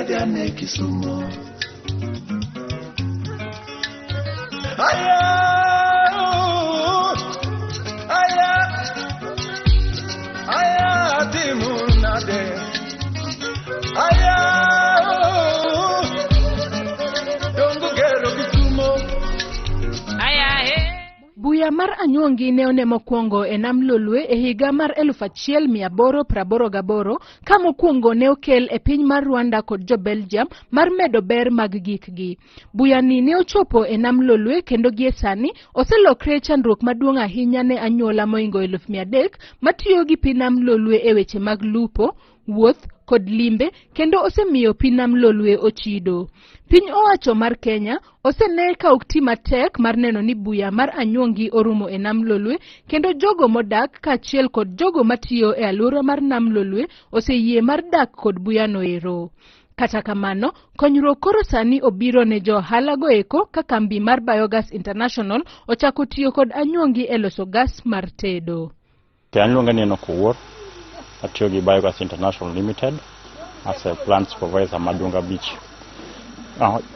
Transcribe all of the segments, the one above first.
Adhiane Kisumo. Aya, aya, aya, timunade. Aya, dongo gero Kisumo. Aya, he. Buya mar anyuongi ne one mokwongo e nam Lolwe e higa mar 1888 ka mokwongo ne okel e piny mar Rwanda kod jo Belgium mar medo ber mag gikgi. Buya ni ne ochopo e nam Lolwe kendo gie sani oselokre chandruok maduong' ahinya ne anyuola moingo 300,000 matiyo gi pi nam Lolwe e weche mag lupo, wuoth kod limbe kendo osemiyo pi nam Lolwe ochido. Piny owacho mar Kenya osene ka ok ti matek mar neno ni buya mar anyuongi orumo e nam Lolwe kendo jogo modak kaachiel kod jogo matiyo e alwora mar nam Lolwe oseyie mar dak kod buyano ero. Kata kamano, konyruok koro sani obiro ne jo ohala go eko ka kambi mar Biogas International ochako tiyo kod anyuongi e loso gas mar tedo. An iluonga ni Enoch Owuor, atiyo gi Biogas International Limited as a plant supervisor ma Dunga Beach.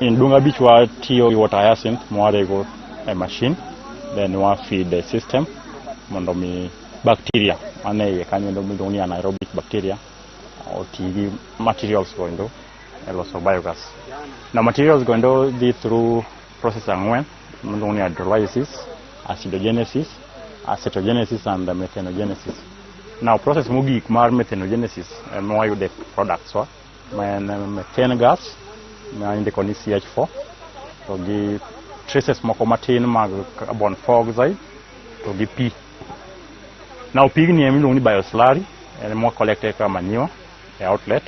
In Dunga Beach watiyo gi water hyacinth mwarego e machine, then wa feed the system mondo mi bacteria mane iye kanyo endo miluongo ni anaerobic bacteria oti gi materials go endo e loso biogas. Now materials go endo dhi through process ang'wen miluongo ni hydrolysis, acidogenesis, acetogenesis and methanogenesis. Now process mogik mar methanogenesis ema wayude products wa ma en methane gas ma indiko ni CH4 to gi traces moko matin mag carbon dioxide to gi pi. Now pigni ema iluongo ni bioslurry en ema wa collect kaka manure e outlet,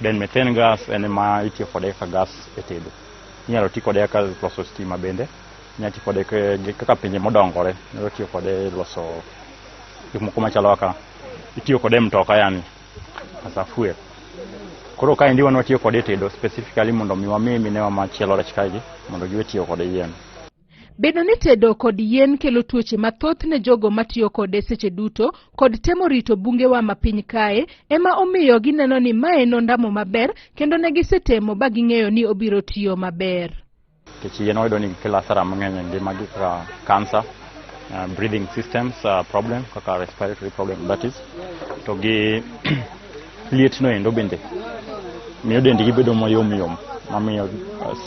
then methane gas en ema itiyo kode kaka gas e tedo. Inyalo ti kode kaka loso stima bende, inyalo ti kode kaka pinje modongore nyalo tiyo kode e loso gik moko machalo kaka itiyo kode e mtoka yani as a fuel. Koro kaendi wan watiyo kode e tedo specifically mondo mi wami minewa machielo rech kaegi mondo giwe tiyo kode yien. Bedo ni tedo kod yien kelo tuoche mathoth ne jogo matiyo kode seche duto kod temo rito bungewa ma piny kae ema omiyo gineno ni mae nondamo maber kendo ne gisetemo ba ging'eyo ni obiro tiyo maber. Nikech yien wayudo ni kelo hasara mang'eny e ngimagi kaka cancer, breathing systems problem kaka respiratory problem that is, to gi liet no endo bende miyo dendgi bedo mayom yom mamiyo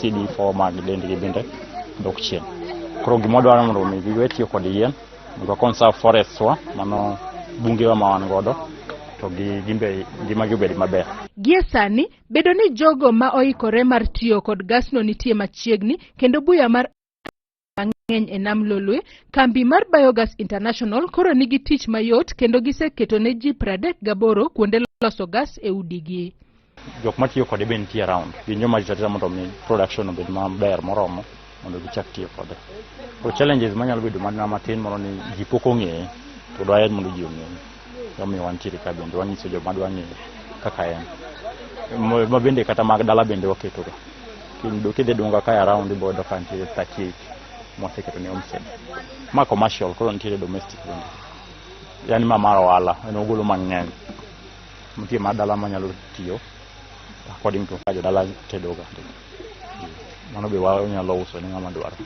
CD4 mag dendgi bende dok chien. Koro gima wadwaro mondo mi giwe tiyo kod yien mondo wa conserve forests wa mano bungewa ma wan godo to gi gimbe ngimagi obed maber. Gie sani, bedo ni jogo ma oikore mar tiyo kod gasno nitie machiegni kendo buya mar mang'eny e nam Lolwe, kambi mar Biogas International koro nigi tich mayot kendo giseketo ne ji 38 kuonde loso gas e udigi. Jok matiyo kode be nitie around, gin joma rito arita mondo mi production obed maber moromo mondo gichak tiyo kode. Koro challenges manyalo bedo mana matin moro ni ji pok ong'eye to dwaher mondo ji ong'eye. Emomiyo wantiere ka bende wanyiso joma dwa ng'eyo kaka en. Ma bende kata mag dala bende waketoga. Kidhi Dunga kae around ibiro yudo ka nitiere 38 mwaseketo ne homestead. Ma commercial koro nitiere domestic bende. Yani ma mar ohala en ogolo mang'eny. Nitie mar dala manyalo tiyo according to kaka jodala tedoga. Mano be wanyalo uso ne ng'ama dwaro.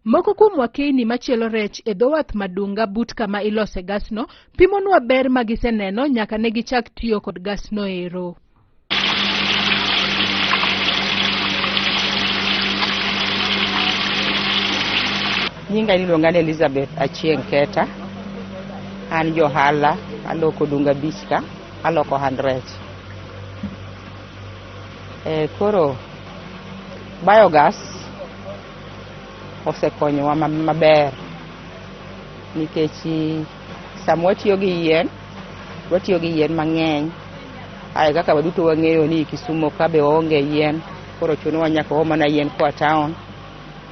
Moko kuom wakeyni machielo rech e dho wath ma Dunga but kama ilose gasno pimonwa ber ma giseneno nyaka ne gichak tiyo kod gasno ero. Nyinga iluonga ni Elizabeth Achieng' Keta. An johala, aloko Dunga Beach ka, aloko hand rech. Koro biogas osekonyowa maber nikech sama watiyo gi yien, watiyo gi yien mang'eny. Ae kaka waduto wang'eyo ni Kisumu ka be waonge yien, koro chunowa nyaka waom mana yien koa town,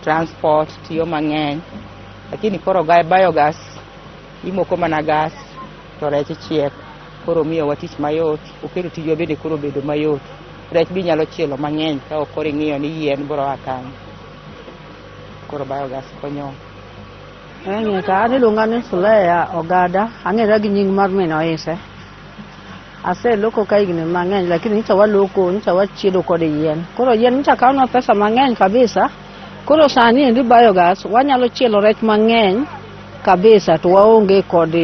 transport tiyo mang'eny. Lakini koro biogas imoko mana gas to rech chiek, koro miyowa tich mayot, oketo tijwa bende koro obedo mayot. Rech be inyalo chielo mang'eny ka ok koro ing'iyo ni yien biro a kanye. Koro biogas konyowa. Ang'e ka an iluonga ni Suleya Ogada, ang'era gi nying mar min Oise. Aseloko ka higni mang'eny lakini nyocha waloko, nyocha wachiedo kod yien. Koro yien nyocha kawnwa pesa mang'eny kabisa. Koro sani endi biogas wanyalo chielo rech mang'eny kabisa to waonge kod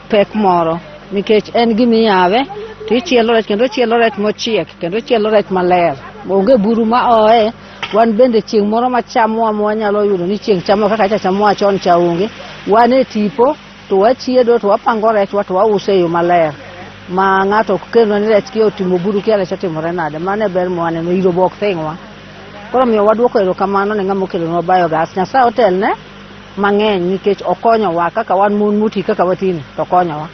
pek moro nikech en gima iyawe to ichielo rech kendo ochielo rech mochiek kendo ochielo rech maler. Onge buru ma oe. Wan bende chieng' moro machamowa ma wanyalo yudo ni chieng' chamowa kaka cha chamowa chon cha onge. Wan e tipo to wachiedo to wapango rechwa to wauso e yo maler ma ng'ato ok kelnwa ni rech kia otimo buru kia rech otimore nade. Mano e ber mwaneno, iro be ok thing'wa. Koro omiyo waduoko erokamano ne ng'ama okelonwa biogas. Nyasaye otelne mang'eny nikech okonyowa kaka wan mon moti kaka watini to okonyowa.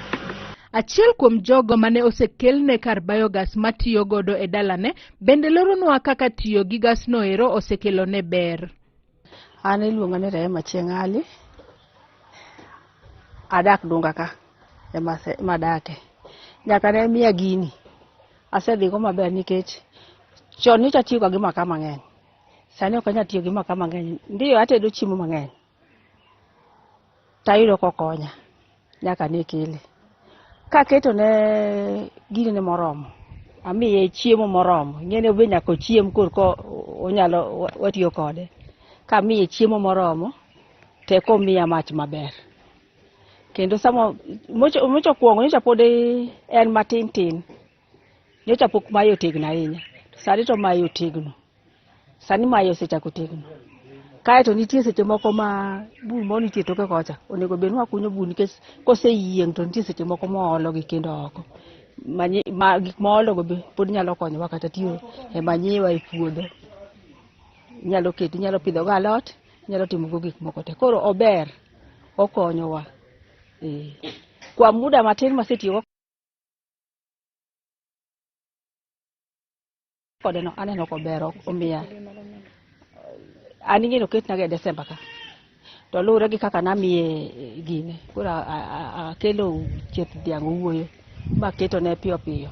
Achiel kuom jogo mane osekelne kar biogas matiyo godo e dalane bende leronwa kaka tiyo gi gasno ero osekelone ber. An iluonga ni Rehema Chieng' Ali. Adak Dunga ka ema adake. Nyaka ne miya gini, asedhigo maber nikech chon nyocha atiyo ga gi makaa mang'eny. Sani ok anyal tiyo gi makaa mang'eny. Ndiyo atedo chiemo mang'eny tayudo kokonya nyaka ne kele. Kaketo ne gini ne moromo, amiye chiemo moromo. Ing'e ni be nyaka ochiem korka onyalo watiyo kode. Kamiye chiemo moromo, to eka omiya mach maber. Kendo sama mocho okuongo nyocha pod en matin tin. Nyocha pok maye otegno ahinya. To sani to maye otegno. Sani maye osechako tegno. Kaeto nitie seche moko ma bur moro nitie toke kocha. Onego bed ni wakunyo bur nikech koseyieng' to nitie seche moko moolo gi kendo oko. Ma gik moolo go be pod nyalo konyowa kata tiyo e manyiwa e puodho. Inyalo keto, inyalo pidho go alot, inyalo timo go gik moko te. Koro ober, okonyowa. Kwa muda matin masetiyogo kode no, aneno kober omiya. An ing'e ni oketna ga e Desemba ka. To luwore gi kaka namiye gine. Koro akelo chieth dhiang' owuoyo maketo ne piyo piyo.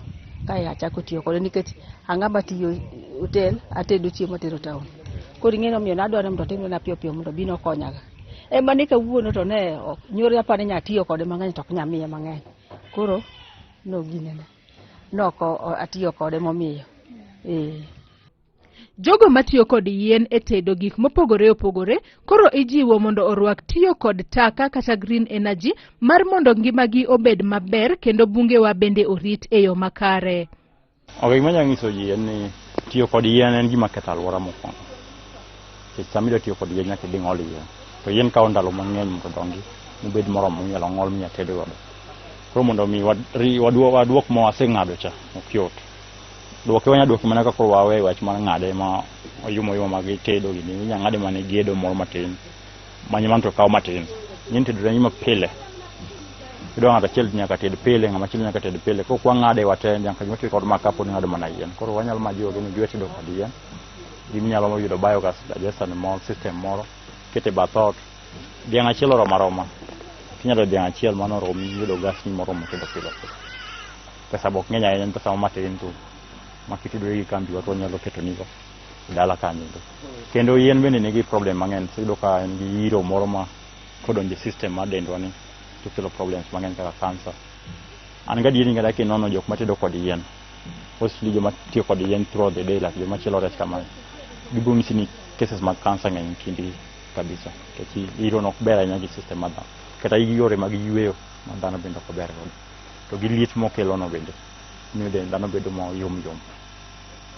Kae achako tiyo kode nikech ang'ama tiyo hotel, atedo chiemo atero town. Koro ing'e ni omiyo nadwaro ni mondo otimna piyo piyo mondo obi nokonyaga. Ema ni kawuono to ne ok, nyoro aparo ni nya tiyo kode mang'eny to ok nya miye mang'eny. Koro noginene. Nok atiyo kode momiyo. Jogo matiyo kod yien e tedo gik mopogore opogore koro ijiwo mondo orwak tiyo kod taka kata green energy mar mondo ngimagi obed maber kendo bungewa bende orit e yo makare. Ok, gima anyalo nyiso ji en ni tiyo kod yien en gima ketho alwora mokwongo. Nikech sama idwa tiyo kod yien nyaka idhi ing'ol yien. To yien kawo ndalo mang'eny mondo odongi mobed moromo minyalo ng'ol minyal ted godo. Koro mondo mi waduok ma waseng'ado cha ok yot. Duoke wanya duoke mana ka koro wawe wach mar ng'ade ma oyumo oyuma mag tedo gini. Inya ng'ade mana e gedo moro matin. Mano to kawo matin. Yien tedo en gima pile. Iyudo ng'ato achiel nyaka ted pile, ng'ama chielo nyaka ted pile. Koro kwang'ade wate nyaka gima tiyo kod makaa pod ng'ado mana yien. Koro wanyalo mana jiwogi ni giwe tedo kod yien. Giminyalo yudo biogas digester moro, system moro, kete bath ot. Dhiang' achiel oromo aroma. Kinyalo dhiang' achiel mano oromi yudo gas ni moromo tedo pile pile. Pesa be ok ng'eny ahinya, en pesa matin tu. Ma kitudori gi kambi wa to wanyalo ketonigo e dala kanyo. Kendo yien bende nigi problem mang'eny. Iyudo ka en gi iro moro ma kodonjo e system mar dendwa ni to kelo problems mang'eny kaka cancer. An gadieri ni kata kinono jok matedo kod yien, mostly joma tiyo kod yien throughout the day like joma chielo rech kamae, gibiro nyisi ni cases mag cancer ng'eny e kindgi kabisa. Nikech iro no ok ber ahinya gi system mar dhano. Kata gi yore mag yweyo ma dhano bende ok ber godo. To gi liet mokelo no bende miyo dend dhano bedo mayom yom.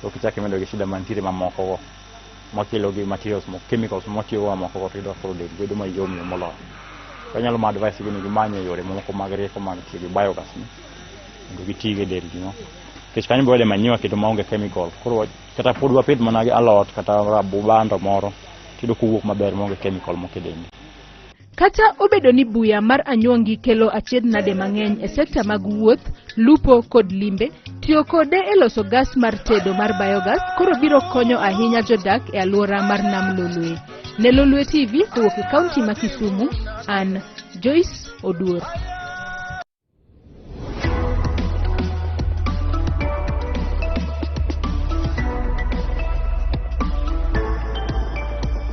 To kichako imedo gi shida mantiere mamoko go makelo gi materials mo chemicals mwatiyogo mamoko go to iyudo ka koro del bedo mayom yom moloyo. Anyalo ma advice gi ni gimany yore moko mag rieko mag tiyo gi biogas ni mondo gitigo e dendgi no. Nikech kanyo be wayude manyiwa kendo maonge chemical. Koro kata pod wapidh mana alot kata rabo bando moro tiyudo kowuok maber maonge chemical moko e dendi. Kata obedo ni buya mar anyuongi kelo achiedh nade mang'eny e sekta mag wuoth, lupo kod limbe, tiyo kode e loso gas mar tedo mar biogas koro biro konyo ahinya jodak e alwora mar Nam Lolwe. Ne Lolwe TV kowuok e kaunti ma Kisumu, an Joyce Oduor.